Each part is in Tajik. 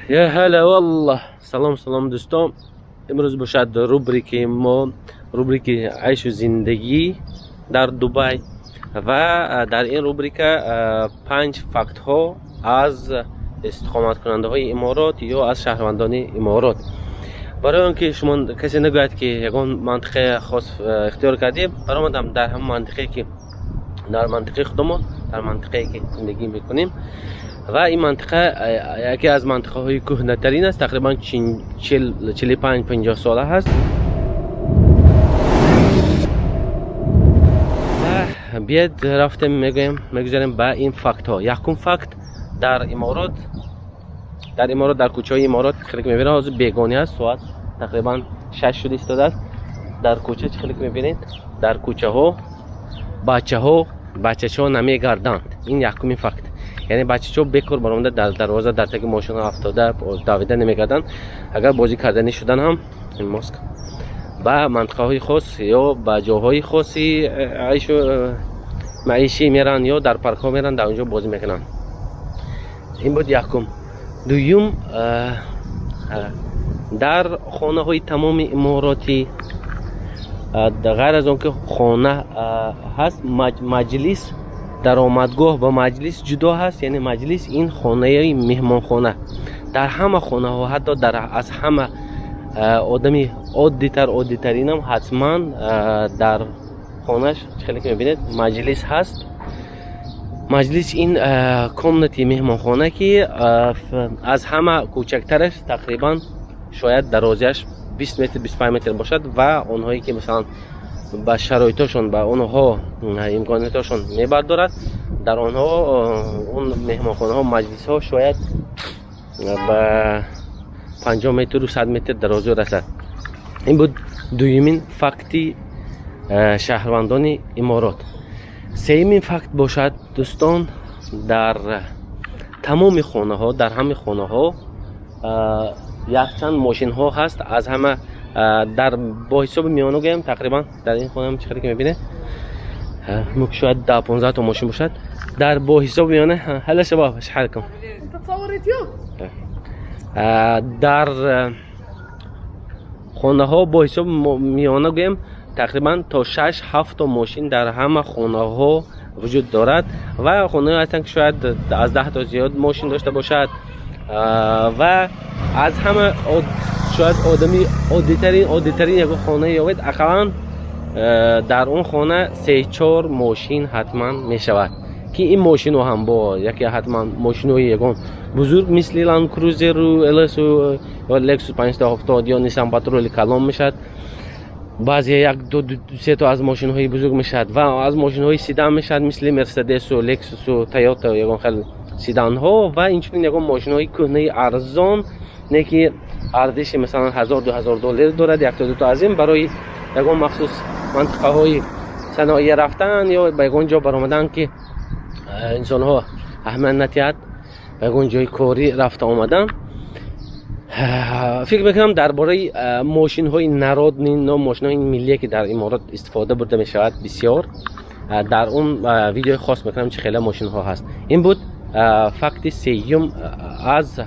Я ҳала валлоҳ. Салом, салом, дӯстон. Имрӯз бошад рубрикаи мо, рубрики айшу зиндагӣ дар Дубай, ва дар ин рубрика панҷ фактҳо аз истиқоматкунандаҳои Иморот ё аз шаҳрвандони Иморот. Барои он ки шумо касе нагӯяд, ки ягон мантиқаи хос ихтиёр кардем, баромадам дар ҳамон мантиқае, ки дар мантиқаи худамон, дар мантиқае ки зиндагӣ мекунем, ва ин мантиқа яке аз мантиқаҳои кӯҳнатарин аст, тақрибан 45-50 сола ҳаст. Ва биед, рафтем, мегӯем, мегузарем ба ин фактҳо. Якум факт: дар Иморот, дар Иморот, дар кӯчаҳои Иморот хеле ки мебинед, ҳозир бегонӣ аст, соат тақрибан 6 шуда истодааст. Дар кӯча чӣ хеле ки мебинед, дар кӯчаҳо бачаҳо, бачачаҳо намегарданд. Ин якумин факт, яъне бачачаҳо бекор баромада дар дарвоза, дар таги мошина афтода, давида намегарданд. Агар бозӣ карданӣ шудан ҳам, моск ба мантиқаҳои хос ё ба ҷоҳои хоси айшу маишӣ меранд ё дар паркҳо меранд, дар он ҷо бозӣ мекунанд. Ин буд якум. Дуюм: дар хонаҳои тамоми иморотӣ, ғайр аз он ки хона ҳаст, маҷлис, даромадгоҳ ба маҷлис ҷудо ҳаст, яъне маҷлис ин хонаи меҳмонхона. Дар ҳама хонаҳо, ҳатто дар аз ҳама одами оддитар, оддитаринам ҳатман дар хонаш, хеле ки мебинед, маҷлис ҳаст. Маҷлис ин комнати меҳмонхона, ки аз ҳама кӯчактараш тақрибан шояд дарозиаш 20 метр, 25 метр бошад, ва онҳое ки масалан ба шароитошон, ба онҳо имкониятошон мебардорад, дар онҳо, он меҳмонхонаҳо, маҷлисҳо шояд ба 50 метру 100 метр дарозиё расад. Ин буд дуюмин факти шаҳрвандони Иморот. Сеюмин факт бошад, дӯстон, дар тамоми хонаҳо, дар ҳамаи хонаҳо якчанд мошинҳо ҳаст. Аз ҳама дар бо ҳисоби миёна гӯям, тақрибан дар ин хона, чӣ хеле ки мебинед, шояд 10-15 то мошин бошад дар бо ҳисоби миёна. Ҳала шабоб, шҳалкум? Дар хонаҳо бо ҳисоби миёна гӯем, тақрибан то 6-7 то мошин дар ҳама хонаҳо вуҷуд дорад, ва хонаҳое ҳастанд, ки шояд аз 10 то зиёд мошин дошта бошад. Ва аз ҳама шояд одами оддитарин, оддитарин ягон хона ёбед, ақаллан дар он хона се-чор мошин ҳатман мешавад, ки ин мошинҳо ҳам бо яке ҳатман мошинҳои ягон бузург, мисли Ланд Крузеру, ЛСу ё Лексус 570 ё Ниссан Патроли калон мешавад, баъзе як ду се то аз мошинҳои бузург мешавад, ва аз мошинҳои седан мешавад, мисли Мерседесу, Лексусу, Тойота, ягон хел седанҳо, ва инчунин ягон мошинҳои кӯҳнаи арзон, не ки арзиши масалан 1000-2000 доллар дорад, якто дуто аз ин, барои ягон махсус мантиқаҳои саноия рафтан ё ба ягон ҷо баромадан, ки инсонҳо аҳамият натиҳад, ба ягон ҷои корӣ рафта омадан. Фикр мекунам, дар бораи мошинҳои народный, но мошинҳои миллие, ки дар Иморот истифода бурда мешавад бисёр, дар он видеои хос мекунам, чӣ хела мошинҳо ҳаст. Ин буд факти сеюм аз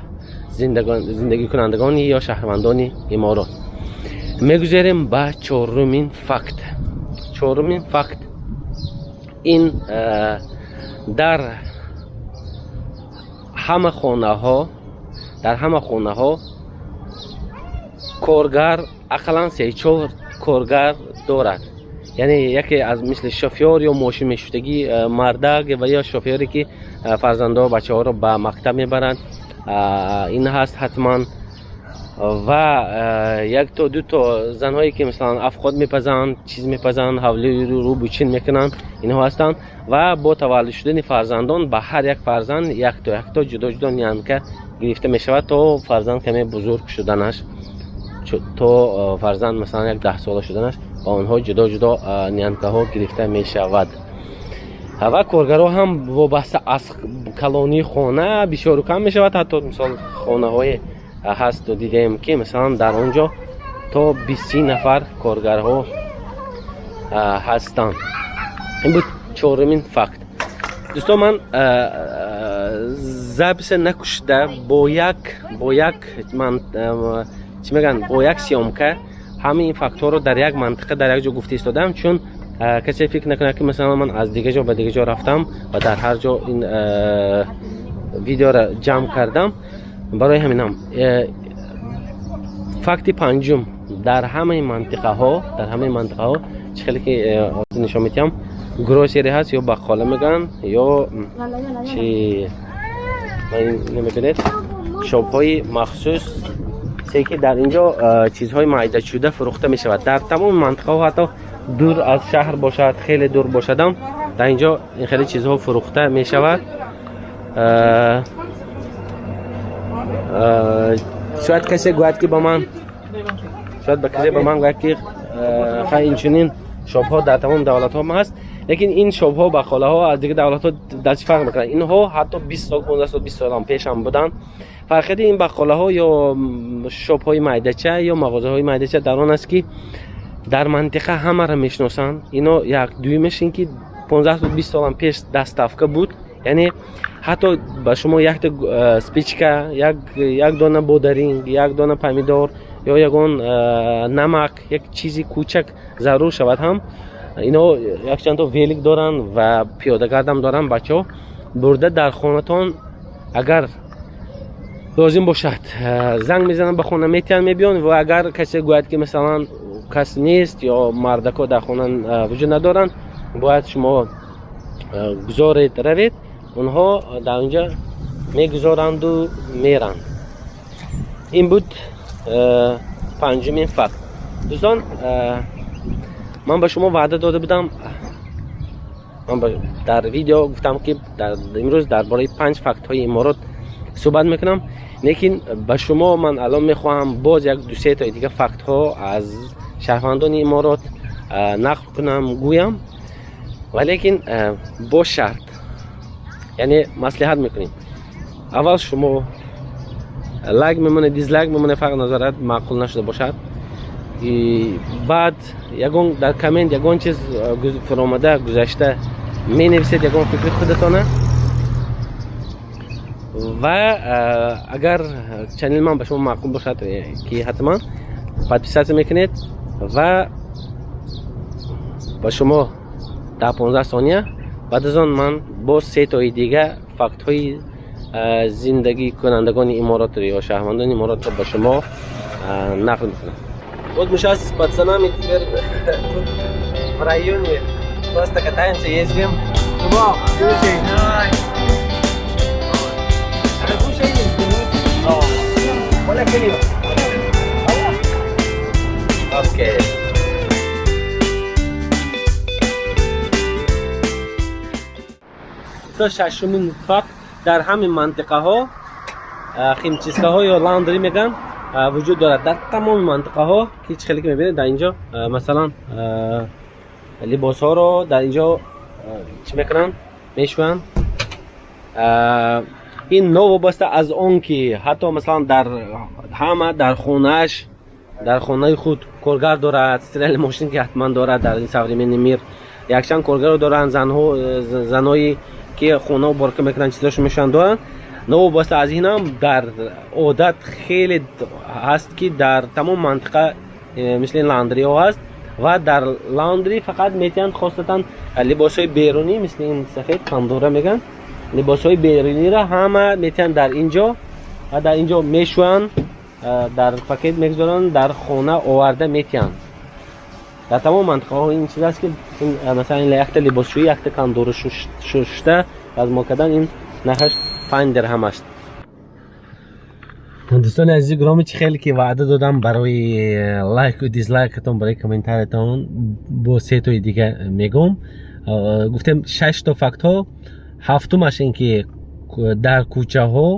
зиндагикунандагони ё шаҳрвандони Иморот. Мегузарем ба чорумин факт. Чорумин факт ин: дар ҳама хонаҳо, дар ҳама хонаҳо коргар, ақаллан се-чор коргар дорад, яъне яке аз мисли шофёр ё мошин мешуштагӣ мардак ва ё шофёре, ки фарзандо, бачаҳоро ба мактаб мебаранд, ин ҳаст ҳатман, ва як то ду то занҳое, ки масалан афқот мепазанд, чиз мепазанд, ҳавлиро рӯбучин мекунанд, инҳо ҳастанд. Ва бо таваллуд шудани фарзандон ба ҳар як фарзанд якто якто ҷудо ҷудо нянька гирифта мешавад, то фарзанд каме бузург шуданаш, то фарзанд масалан як 10сола шуданаш ба онҳо ҷудо ҷудо нянькаҳо гирифта мешавад. Ва коргарҳо ҳам вобаста аз калонии хона бисёру кам мешавад. Ҳатто мисол хонаҳое ҳаст, дидаем, ки масалан дар он ҷо то 20 нафар коргарҳо ҳастанд. Ин буд чорумин факт. Дӯстон, ман Запись а накушида, бо як ман чӣ мегӯянд, бо як съёмка ҳамаи ин фактҳоро дар як мантиқа, дар як ҷо гуфта истодам, чун касе фикр накунад, ки масалан ман аз дига ҷо ба дига ҷо рафтам ва дар ҳар ҷо ин видеоро ҷамъ кардам. Барои ҳаминам факти панҷум: дар ҳамаи мантиқаҳо, чӣ хеле ки ҳозир нишон медиҳам, grocery ҳаст ё бақола мегӯянд ё чи. Намебинед, shop ҳои махсус се, ки дар ин ҷо чизҳои майдашуда фурӯхта мешавад дар тамоми мантиқаҳо, ҳатто дур аз шаҳр бошад, хеле дур бошадам, дар ин ҷо ин хеле чизҳо фурӯхта мешавад. Шояд касе гӯяд, ки ба ман, шояд ба касе ба ман гӯяд, ки хай, инчунин shop ҳо дар тамоми давлатҳо ҳаст. Лекин ин shop ҳо, бақолаҳо аз дигар давлатҳо дар чӣ фарқ мекунанд? Инҳо ҳатто 20 сол, 15 сол, 20 солам пешам буданд. Фарқияти ин бақолаҳо ё shop ҳои майдача ё мағозаҳои майдача дар он аст, ки дар мантиқа ҳамаро мешиносанд ино. Як дуюмаш ин ки 15 сол, 20 солам пеш доставка буд, яъне ҳатто ба шумо якта спичка, як дона бодаринг, як дона помидор ё ягон намак, як чизи кӯчак зарур шавад ҳам, ино якчандто велик доранд ва пиёдагардам доранд бачаҳо, бурда дар хонатон, агар лозим бошад, занг мезананд ба хона, метиҳанд, мебиёнд. Ва агар касе гӯяд, ки масалан кас нест ё мардако дар хона вуҷуд надоранд, бояд шумо гузоред, равед, онҳо дар онҷа мегузоранду меранд. Ин буд панҷумин факт. Дӯстон, ман ба шумо ваъда дода будам, ман дар видео гуфтам, ки имрӯз дар бораи панҷ фактҳои Иморот суҳбат мекунам. Лекин ба шумо ман алон мехоҳам боз як дусе тои дига фактҳо аз шаҳрвандони Иморот нақл кунам, гӯям, валекин бо шарт, яъне маслиҳат мекунем: аввал шумо лайк мемонед, дизлайк мемонед, фарқ надорад, маъқул нашуда бошад, баъд ягон дар коммент ягон чиз фуромада гузашта менависед, ягон фикри худатона. Ва агар channel ман ба шумо маъқул бошад, ки ҳатман подписаться мекунед. Ва ба шумо 10-15 сония, баъд аз он ман боз се тои дига фактҳои зиндагикунандагони Иморотро ё шаҳрвандони Иморотро ба шумо нақл мекунам. Вот мы сейчас с пацанами теперь тут в районе просто катаемся, ездим. Слушай, давай. كل شيء. ولا كلمة. Okay. То шашумин факт: дар ҳамин мантиқаҳо химчистка ҳо ё laundry меган вуҷуд дорад дар тамоми мантиқаҳо, ки чӣ хеле ки мебинед, дар инҷо масалан либосҳоро дар инҷо чӣ мекунанд, мешӯянд. Ин новобаста аз он ки ҳатто масалан дар ҳама дар хонааш, дар хонаи худ коргар дорад, стиральный мошин ки ҳатман дорад. Дар ин современный мир якчанд коргаро доранд, занҳо, заное ки хона уборка мекунанд, чизошо мешӯянд, доранд. Новобаста аз ин ҳам дар одат хеле ҳаст, ки дар тамом мантиқа мисли laundry ҳо ҳаст ва дар laundry фақат метиҳанд хосатан либосҳои берунӣ, мисли ин сафед кандора мегӯянд. Либосҳои беруниро ҳама метиҳанд дар ин ҷо ва дар ин ҷо мешӯянд, дар пакет мегузоранд, дар хона оварда метиҳанд. Дар тамоми мантиқаҳо ин чиз аст, ки масалан якта либосшӯӣ, якта кандора шушта размол кардан, ин нархаш 5 дирҳам аст. Дӯстони азизи гиромӣ, чӣ хеле ки ваъда додам, барои лайку дизлайкатон, барои комментариятон бо се тои дига мегӯм. Гуфтем шаш то фактҳо, ҳафтумаш ин ки дар кӯчаҳо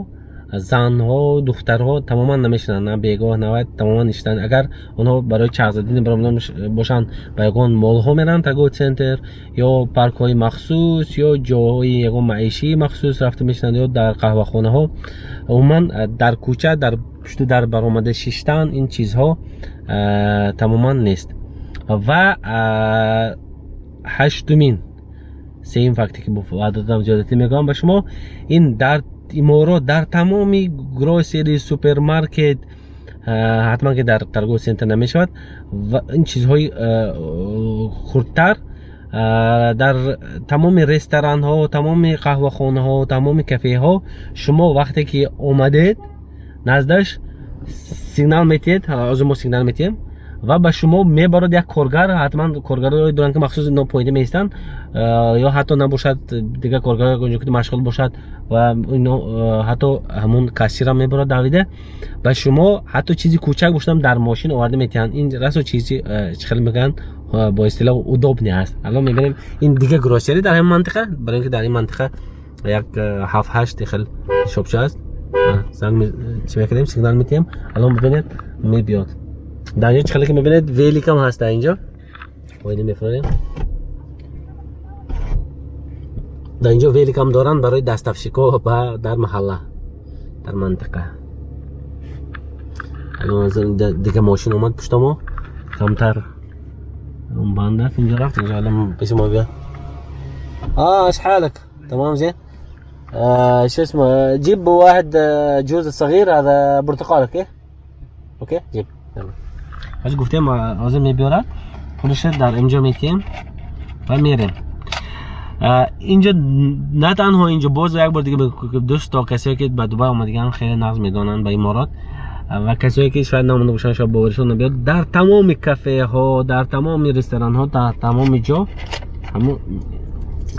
занҳо, духтарҳо тамоман намешинанд, на бегоҳ, на тамоман нишинанд. Агар онҳо барои чархзадини баромадан бошанд, ба ягон молҳо мераванд, торговый центр ё паркҳои махсус ё ҷоҳои ягон маишии махсус рафта мешинанд ё дар қаҳвахонаҳо. Умуман дар кӯча, дар пушти дар баромада шиштан, ин чизҳо тамоман нест. Ва ҳаштумин, сеюм факте ки ваъда додам, зиёдатӣ мегӯям ба шумо, ин дар Иморот дар тамоми grocery, супермаркет, ҳатман ки дар торговый центр намешавад ва ин чизҳои хурдтар, дар тамоми ресторанҳо, тамоми қаҳвахонаҳо, тамоми кафеҳо шумо вақте ки омадед, наздаш сигнал метиҳед. Ҳозир мо сигнал метиҳем ва ба шумо мебарад як коргар. Ҳатман коргарое доранд, ки махсус ино поинда меистанд, ё ҳатто набошад, дигар коргар ки машғул бошад ва ино ҳатто ҳамун кассирам мебарад давида ба шумо, ҳатто чизи кӯчак бошадам, дар мошин оварда метиҳанд. Ин расо чизи, чӣ хел мегӯянд, бо истилоҳ удобный аст. Аллон мебинем, ин дига grocery дар ҳамин мантиқа, барои ин ки дар ин мантиқа як ҳафт ҳашт хел шопча аст. Занг чӣ мекардем, сигнал метиҳем, аллон бибинед, мебиёд. Дар инҷо чӣ хеле ки мебинед, великам ҳаст. Дар инҷо оида мефурорем. Дар инҷо великам доранд барои доставщико ба дар маҳалла, дар мантиқа. Дига мошин омад пушта мо, камтар банд аст. Инҷо рафт, инҷо аллон пеши мо биё. ايش حالك؟ تمام، زين. شو اسمه، جيب واحد جوز صغير، هذا برتقال. okay okay، جيب يلا. ҳозир гуфтем, ҳозир мебиёрад, пулиша дар инҷо метиҳем ва мерем. Инҷо на танҳо инҷо, боз як бор дига, дӯсто, касое ки ба Дубай омадаган, хеле нағз медонанд, ба Иморот, ва касое ки шояд наомада бошанд, шояд боваришон набиёд, дар тамоми кафеҳо, дар тамоми ресторанҳо, дар тамоми ҷо ҳамун.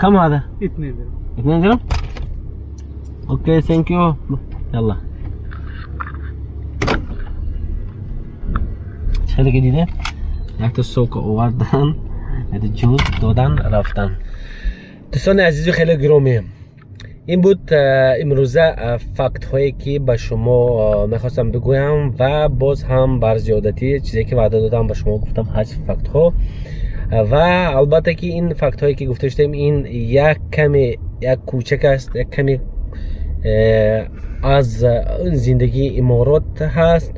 كم هذا؟ 2 درهم. 2 درهم؟ okay، thank you، يلا. خیلی که دیده، یک تا сок овардан, як juice додан, рафтан. Дӯстони азизу хеле гиромӣ, ин буд имрӯза фактҳое ки ба шумо мехостам бигӯям ва боз ҳам бар зиёдатӣ чизе ки ваъда додам, ба шумо гуфтам, ҳаҷ фактҳо. Ва албатта ки ин фактҳое ки гуфта шудем, ин як каме, як кӯчак аст, як каме аз зиндагии Иморот ҳаст.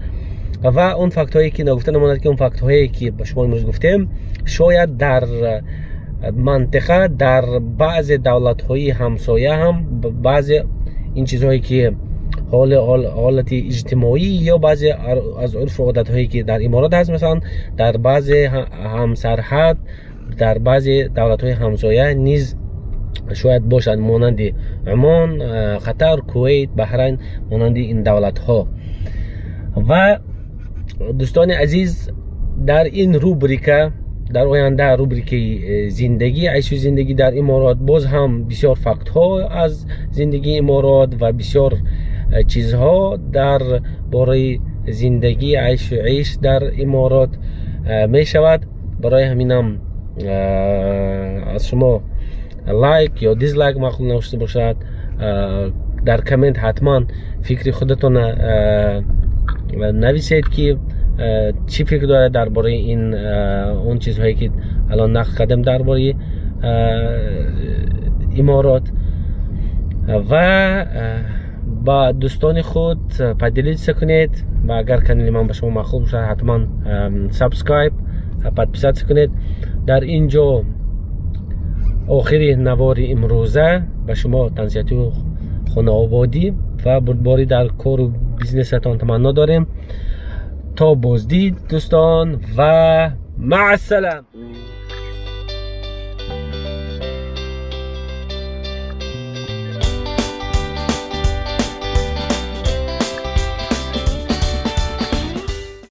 Ва он фактҳое ки нагуфта намонад, ки он фактҳое ки ба шумо имрӯз гуфтем, шояд дар мантиқа, дар баъзе давлатҳои ҳамсоя ҳам баъзе ин чизҳое ки ҳолати иҷтимоӣ ё баъзе аз урфу одатҳое ки дар Иморот ҳаст, масалан, дар баъзе ҳамсарҳад, дар баъзе давлатҳои ҳамсоя низ шояд бошад, монанди Умон, Қатар, Кувейт, Баҳрайн, монанди ин давлатҳо. Ва дӯстони азиз, дар ин рубрика, дар оянда рубрикаи зиндагӣ, айшу зиндагӣ дар Иморот, боз ҳам бисёр фактҳо аз зиндагии Иморот ва бисёр чизҳо дар бораи зиндагӣ, айшу иш дар Иморот мешавад. Барои ҳаминам аз шумо лайк ё дизлайк маъқул нашуда бошад, дар коммент ҳатман фикри худатона нависед, ки чӣ фикр дорад дар бораи ин он чизҳое ки алон нақл кардем дар бораи Иморот. Ва ба дӯстони худ поделиться кунед. Ва агар канали ман ба шумо маъқул бошад, ҳатман subscribe, подписаться кунед. Дар ин ҷо охири навори имрӯза. Ба шумо тансиҳатию хонаободӣ ва бурдборӣ дар кору бизнесатон таманно дорем. То боздид, дӯстон, ва маъассалам.